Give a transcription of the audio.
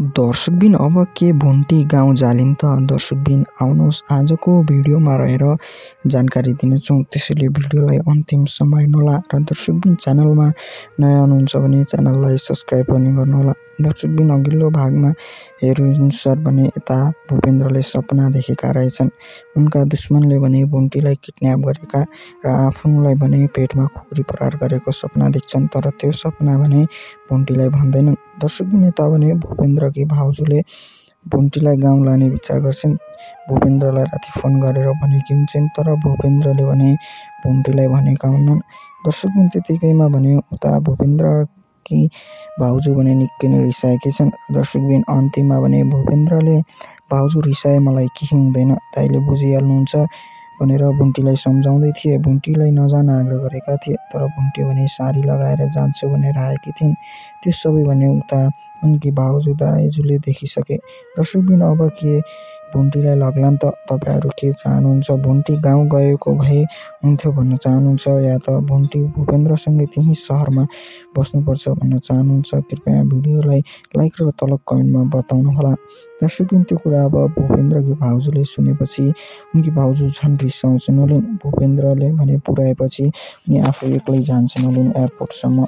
दर्शकबिन अब के भुन्टी गाउँ जालिन् त? दर्शकबिन आउनुहोस् आजको भिडियोमा रहेर जानकारी दिनेछौँ, त्यसैले भिडियोलाई अन्तिमसम्म हेर्नुहोला र दर्शकबिन च्यानलमा नयाँ हुनुहुन्छ भने च्यानललाई सब्स्क्राइब पनि गर्नुहोला। दर्शकबिन अघिल्लो भागमा हेरुअनुसार भने यता भूपेन्द्रले सपना देखेका रहेछन्। उनका दुश्मनले भने भुन्टीलाई किडन्याप गरेका र आफूलाई भने पेटमा खुकुरी प्रहार गरेको सपना देख्छन्, तर त्यो सपना भने भुन्टीलाई भन्दैनन्। दर्शकबिन यता भने भूपेन्द्रकी भाउजूले भुन्टीलाई गाउँ लाने विचार गर्छन्। भूपेन्द्रलाई राति फोन गरेर भनेकी हुन्छन्, तर भूपेन्द्रले भने भुन्टीलाई भनेका हुन्नन्। दर्शकबिन त्यतिकैमा भने उता भूपेन्द्रकी भाउजू भने निकै नै रिसाएकी छन्। दर्शकबिन अन्तिममा भने भूपेन्द्रले भाउजू रिसाए मलाई केही हुँदैन, दाइले बुझिहाल्नुहुन्छ भनेर भुन्टीलाई सम्झाउँदै थिए। भुन्टीलाई नजान आग्रह गरेका थिए, तर भुन्टी भने सारी लगाएर जान्छु भनेर आएकी थिइन्। त्यो सबै भने उता उनकी भाउजू दाइजूले देखिसके। दर्शकबिन अब के भुन्टीलाई लग्लान् त? तपाईहरू के चाहनुहुन्छ? भुन्टी गाउँ गएको भए हुन्थ्यो भन्न चाहनुहुन्छ या त भुन्टी भूपेन्द्रसँगै त्यही सहरमा बस्नुपर्छ भन्न चाहनुहुन्छ? कृपया भिडियोलाई लाइक र तल कमेन्टमा बताउनुहोला। दर्शकबिन त्यो कुरा अब भूपेन्द्रकी भाउजूले सुनेपछि उनकी भाउजू झन् रिसाउँछन् होलिन्। भूपेन्द्रले भने पुर्याएपछि उनी आफू एक्लै जान्छन् होलिन् एयरपोर्टसम्म।